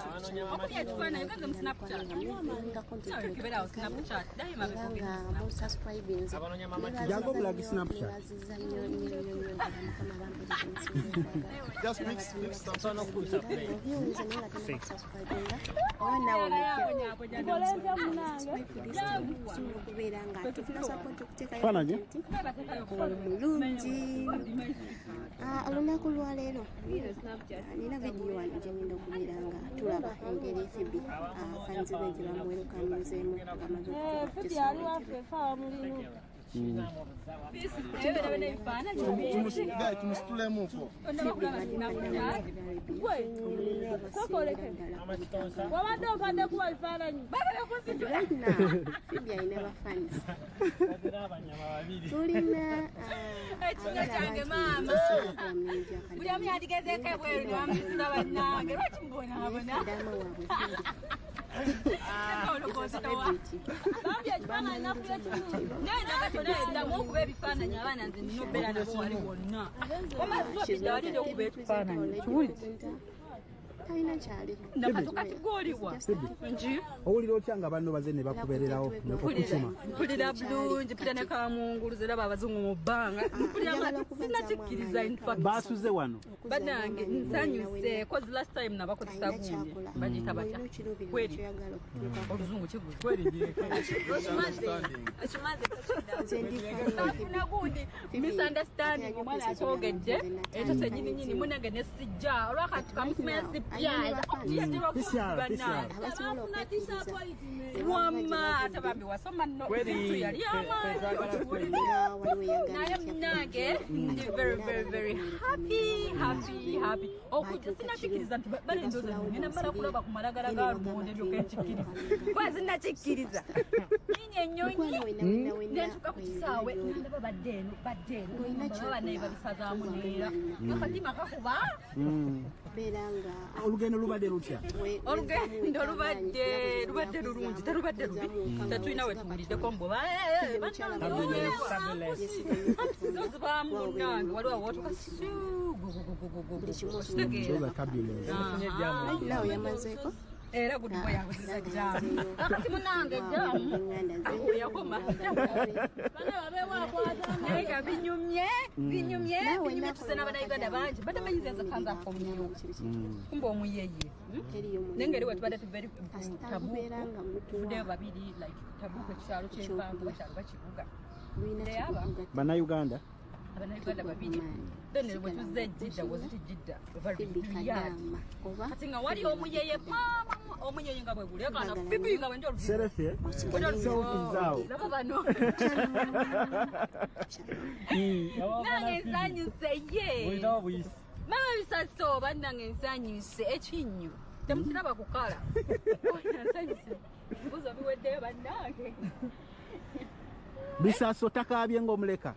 YouTube channel. Okubya ekifaananyi ogenze mu Snapchat. Nga Kebera Snapchat. Dayima nga musubscribinze. Jangu obulage Snapchat. Nebaziza nnyo nnyo nnyo nnyo ddala. Mukama bampereze Just mix, mix some. Obyuwuliza naye nga tonakusubscribinga, oba naawe omupya, subscribe to this channel tusobola okubeera nga tufuna support okuteekayo Faananyi? content omulungi. Ah, olunaku lwaleero nina vidiyo wano gye ngenda okubeera nga tulaba engeri Phoebe fans be gye bamuwerukamuzeemu ng'amaze okutuuka ku kisaawe Entebbe. Guy, tumusitulemuko. Phoebe abadde Bannarabia, omulembe gwasingira ddala. Wabadde ompadde kuba bifaananyi. Right now Phoebe alina bafans. Tulina Ekinywa kyange maama. Buli omu yandigezeeko ebweru ne bamusitula bannange. Lwaki mubonaabona? Dama waabwe Phoebe celebrity. Bambi ekifaananyi nakuya kitundu. Naye njagala kyonna eddamu okuba ebifaananyi abaana nze nina obeera nabo wali wonna. She's Omazzi not wali a okuba TV presenter or ekifaananyi. radio Kiwulire. presenter. Talina kyali. Nakatuka kigoliwa. Nji. Owulira otya nga banno baze ne bakubeererawo nekukusuma? Mpulira bulungi, mpulira ne kamunguluze raba abazungu mu bbanga. Mpulira nga sinakikkiriza in fact. Basuze wano. Bannange nsanyuse cause last time nabakozesa gundi bagiyita batya kweri Kyoyagala okutuukako. Oluzungu kibuzi. Understanding. Nze ndi fan wa Phoebe. Funa gundi misunderstanding, omwana akyogedde ekyo kyenyini nyini munange ne sijja olwakati kamusumaya sipya. PCR, PCR. Abasobola okwekkiriza Wamma ate bambi wasoma nno bintu yali amaanyi. nga waliwo eyagamba Naye nti munange ndi very very very happy happy happy okujja. Sinakikkiriza nti balendooza ngenda mala kulaba ku malagala ga lumonde ndyoka enkikkiriza kuba sinakikkiriza ninya ennyonyi Mukwano, wena wena wena nentuka ku kisaawe nandaba badde eno badde eno Olina baba naye babisazaamu neera akatima kakuba. Beera nga Olugendo lubadde lutya? Olugendo lubadde lulungi, terubadde lubi, tetulina we tuwuliddeko mbu zibaamu. Munnange waliwo awotuka. Those are turbulence. Right now yamazeeko. Era gudibo yabuziza jaamu akati munange jaamu Enganda ze yakoma. Bana babeewo akwata. Naye nga binyumye binyumye Naawe binyumye tuse n'abannayuganda bangi batamanyiza nze kanza akomyewo kumba omuyeye. Teriyo Naye ngeri we tubadde tuva eri Kasita Tabuuku gubeera nga mutuwa tuvuddeyo babiri like Tabuuku ekyalo kyempanvu bakyalo bakibuga lulina Teyaba. kikugatta. Bannayuganda. Abannayuganda babiri, then bwe tuzze Jidda waziti Jidda Phoebe Riyadh Kadama oba kati nga wali omuyeye maama omuyeye nga bwe guli akana Phoebe nga bwe ndi Selfie. Selfies awo. laba bano. Nange nsanyuse ye mama bisaso bannange nsanyuse ekinnyo temukiraba kukala. Nsanyuse ebibuzo biweddeyo bannange. Bisaso takaabye ng'omuleka?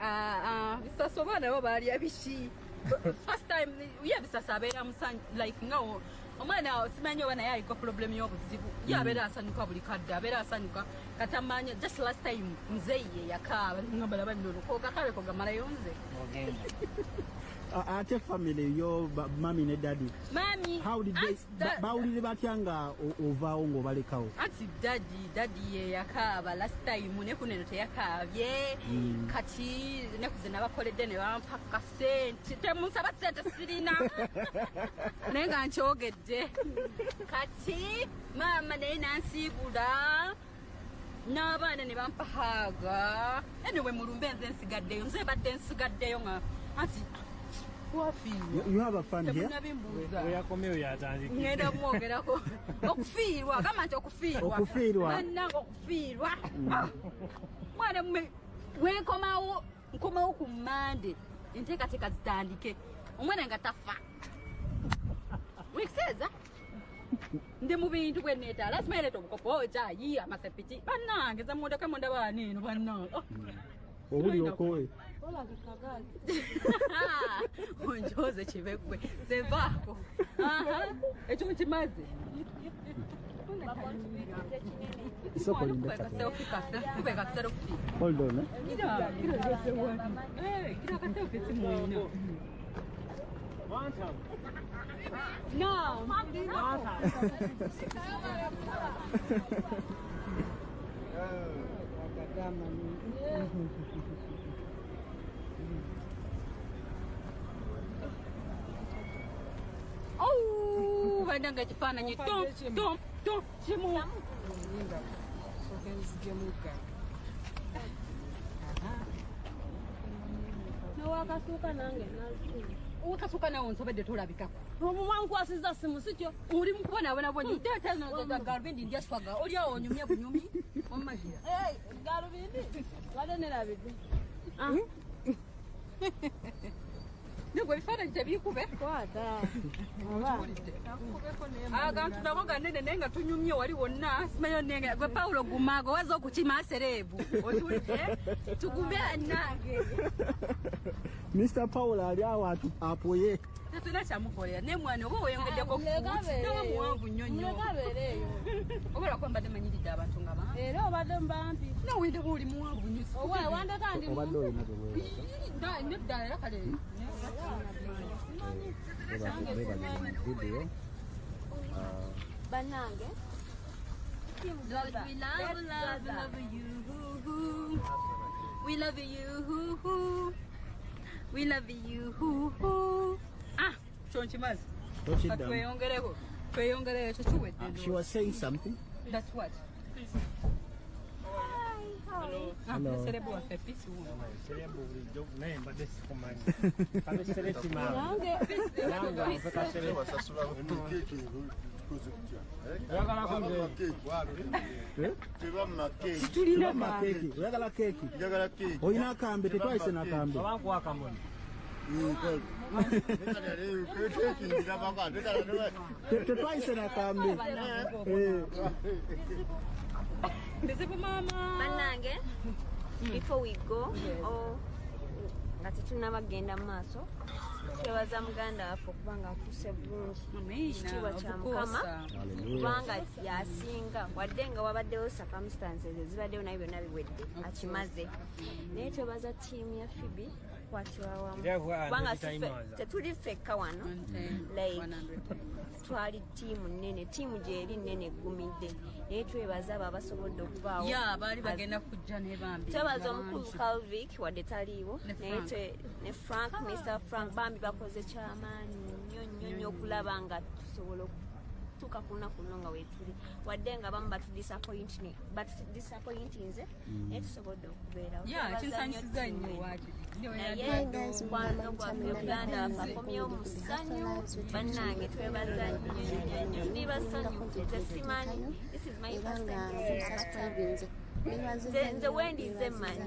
Ah, ah, bisaso baana bo baalya biki first time ye Bisaso abeera musanyu like nga omwana simanyi oba naye aliko problem y'obuzibu ye abeera asanyuka buli kadde abeera asanyuka katamanya. Just last time muzeeyi ye yakaaba ngamba laba nno kakabe kogamalayo nze. Ate family yo mami ne daddy? Mami How did they anti bawulire batya nga ovaawo ng'obalekawo? Anti daddy ye yakaaba last time ne kuno eno teyakaabye. Kati nekuze nabakoledde ne bampa kasente temunsaba sente sirina naye nga nkyogedde. Kati maama naye nansiibula n'abaana ne bampa hug. Anyway mulumbe nze nsigaddeyo nze badde nsigaddeyo nga anti wafiirwa. You have a fan here? Temunabimbuuza. Weyakomyewo yatandikidde. Ngenda mwogerako okufiirwa agamba nti okufiirwa. Okufiirwa. Bannange okufiirwa. Ah! Mwana mme wenkomawo nkomawo ku Mande enteekateeka zitandike omwana nga tafa wekiseeza ndi mu bintu bwe neetaala simanyi leeta obukopo kyayi amasepiki bannange zamundeke mundaba eno bannange. Oh. Obuli okowe. Onjoze kibe gwe nze nvaako. Aha, ekyo mukimaze. Soko linda katono. Selfie kaffe kube ka selfie. Hold on, eh? Kira kira kira ka selfie simwina. No. Oh, bananga ekifaananyi tom tom tom kimu. Nowakasuka nange Owakasuka nawe nsobedde tolabikako. Omumwankwasiza simu sikyo Oli mukubonaabona bwonyi galubindi ndya swaga oli awo onyumye bunyumi omumagira. Galubindi wadde nerabidde. Nigwe ebifaananyi tebikube. Kwata. Agantu nabo ganene naye nga tunyumye wali wonna simanyi nenge gwe Paulo gumaago waza okukima asereebu otuwulidde tugume nange. Mr. Paul ali awo apoye. Tetulina kyamukolera naye mwana oba weyongeddeko nawe muwanvu nnyo nnyo. Mulekabeereeyo. Oba lwakuba mbadde manyiridde abantu nga bampi. Era obadde mubampi. Nawe ndaba oli muwanvu nnyo. Owa wandeka ndi Obadde olina bwe weebaza. Nedda era kale. Video. Bannange. We love, love, love you. We love you. We love you. Ah, kyonkimazi. Tokiddamu. Tweyongereko. Tweyongereyo ekyo kiwedde. She was saying something. That's what? Hello. Hello. Serebu waffe peace wuno. Serebu bulijjo naye mbadde sikumanyi. Kabe sereti maama. Nange Nange mpeka sereti. Oyagalako nze. Tulina keeki. Oyagala keeki. Olina akambe tetwayise n'akambe. Oba nkuwa akamoni. Tetwayise n'akambe. Bizibu maama. Bannange, before we go, nga tetunnaba kugenda mu maaso, twebaza muganda waffe okuba nga atuuse bulungi. Ekitiibwa kya Mukama kubanga yasinga wadde nga wabaddewo circumstances ezibaddewo naye byonna biwedde akimaze. Naye twebaza ttiimu ya Phoebe okukwatibwa wamu kubanga tetuli ffekka wano, like twali ttiimu nnene, ttiimu gyeri nnene eggumidde, naye twebaza abo abasobodde okubaawo. Baali bagenda kujja ne bambi. Twebaza omukulu Calvic wadde taliiwo, naye ne Frank, Mr. Frank bambi bakoze kyamaanyi nnyo nnyo nnyo okulaba nga tusobola okutuuka ku lunaku luno nga weetuli, wadde nga abamu batudisappointinze, naye tusobodde okubeerawo. Kinsanyusiza nnyo waakiri. Naye mukwano gwaffe Uganda waffe akomyewo mu ssanyu. Bannange twebaza nnyo nnyo nnyo, ndi basanyufu. Nze simanyi, this is my first time to see Akata. Nze wendi nze mmanyi.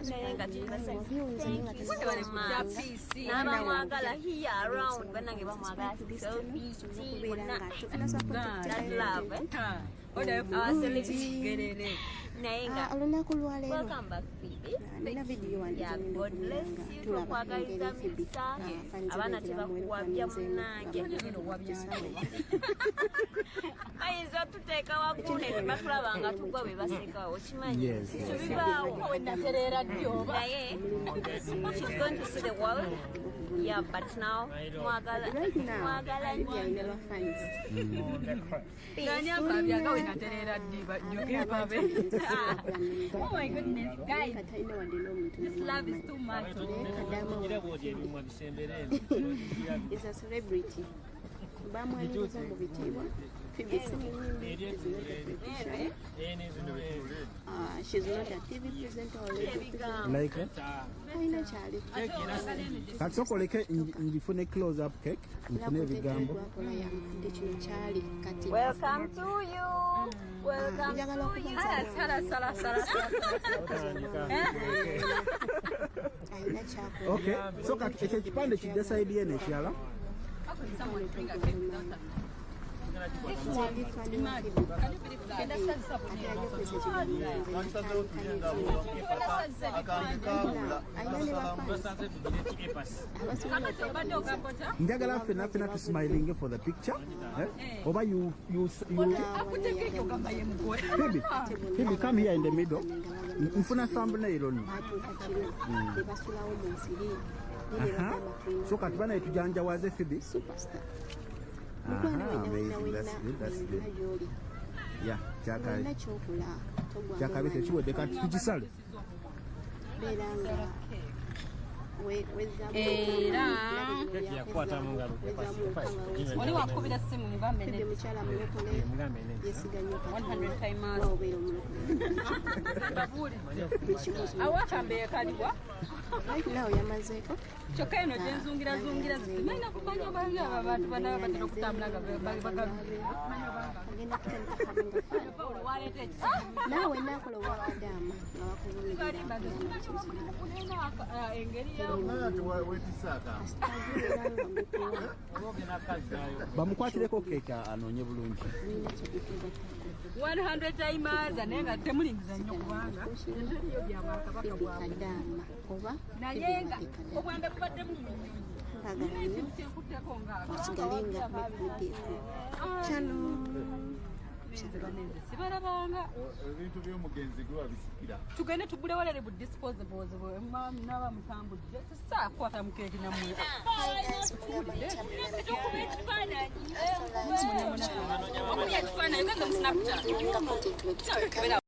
Naye nga tuli basanyufu. Thank you so much. N'abamwagala here around, bannange bamwagala selfie, tea, bonna. That love, eh? Our celebrity. Naye nga Olunaku lwaleero welcome back Phoebe. nina vidiyo wange Yeah, God bless you. Tukwagaliza mikisa. Abaana tebakuwabya munnange. Bayinza otuteeka waggulu ne batulaba nga tugwa bwe baseka, okimanyi? Yes, yes. Ekyo bibaawo. Naye she's going to see the world. Yeah, but now mwagala Right now, mwagala Phoebe nnyo. alina ba fans. Nani ampabyanga we natereera ddi bajjuke babe. Oh my goodness, guys. Katalina wadde n'omuntu This love is too much. Gira bw'oti ebimwa bisembere eno. is a celebrity. Bamwaniriza mu bitiibwa. Phoebe si muyimbi, is not a politician. She's not a TV presenter or radio presenter. Like it? Talina kyali. Kati sooka oleke ngifune close up cake, nfune ebigambo. Gwakola yamufudde kino kyali kati. Welcome to you. Welcome Njagala to you. okubaza Sala sala sala sala. alina kyakola. Okay, so kati ekyo ekipande kidde side eno ekirala. How could someone bring a cake without a knife? Nze ndi fan wa Phoebe. Ate ajja kukozesa ekigambo nze natandika ne Phoebe. Alina ne ba fans abasobola okwebuuza. Njagala ffenna ffenna tusmilinge for the picture, eh? Oba you Phoebe, Phoebe, come here in the middle. Nfuna thumbnail ono. Batuuka kiro ne basulawo mu nsiri naye ne Aha. bagamba tulina So kati banaye tujanjawaze Phoebe. superstar mukwano. Aha, Wenna wenna amazing. wenna That's good, that's good. wenna gy'oli Yeah, kyakabi. wenna kyokola togwamu Kyakabi maanyi. tekiwedde, kati tukisale. Beera nga wezzaamu Era- Yakwata mu ngalo. Oli wakubira simu Phoebe ngambene mukyala mulokole, yesiga nnyo 100 Katonda. timers. Wa obeera omulokole. Awakambeekaliwa. Right now yamazeeko. Kyokka eno gyenzungirazungira simanyi kumanya obanga abo abantu banaba batera okutambula nga Agenda kutandika having a fun. waleeta ekizibu. Naawe naakola obwakadaama nga bakuvumirira Engeri asitagubeera nga gukuwa. Bamukwatireko keeki anoonye bulungi. Mulina kyekukugattako. 100 timers, naye nga temulingiza nnyo kubanga eriyo bya bwakabaka Phoebe bwabwe. Kadaama oba Naye nga Phoebe Kadaama. obwambe bubaddemu mu nnyonyi. Mbagala nnyo. Kyenkutteko nga Osigale nga mekuddeko. Shalom. Sibalabanga. Ebintu by'omugenzi gwe wabisikira. Tugende tugule walere bu disposables bwe naba mutambudde saakwata mukeeki nammwe. Tukuba ekifaananyi, okubya ekifaananyi, genda mu Snapchat. Nga content we tuteekayo.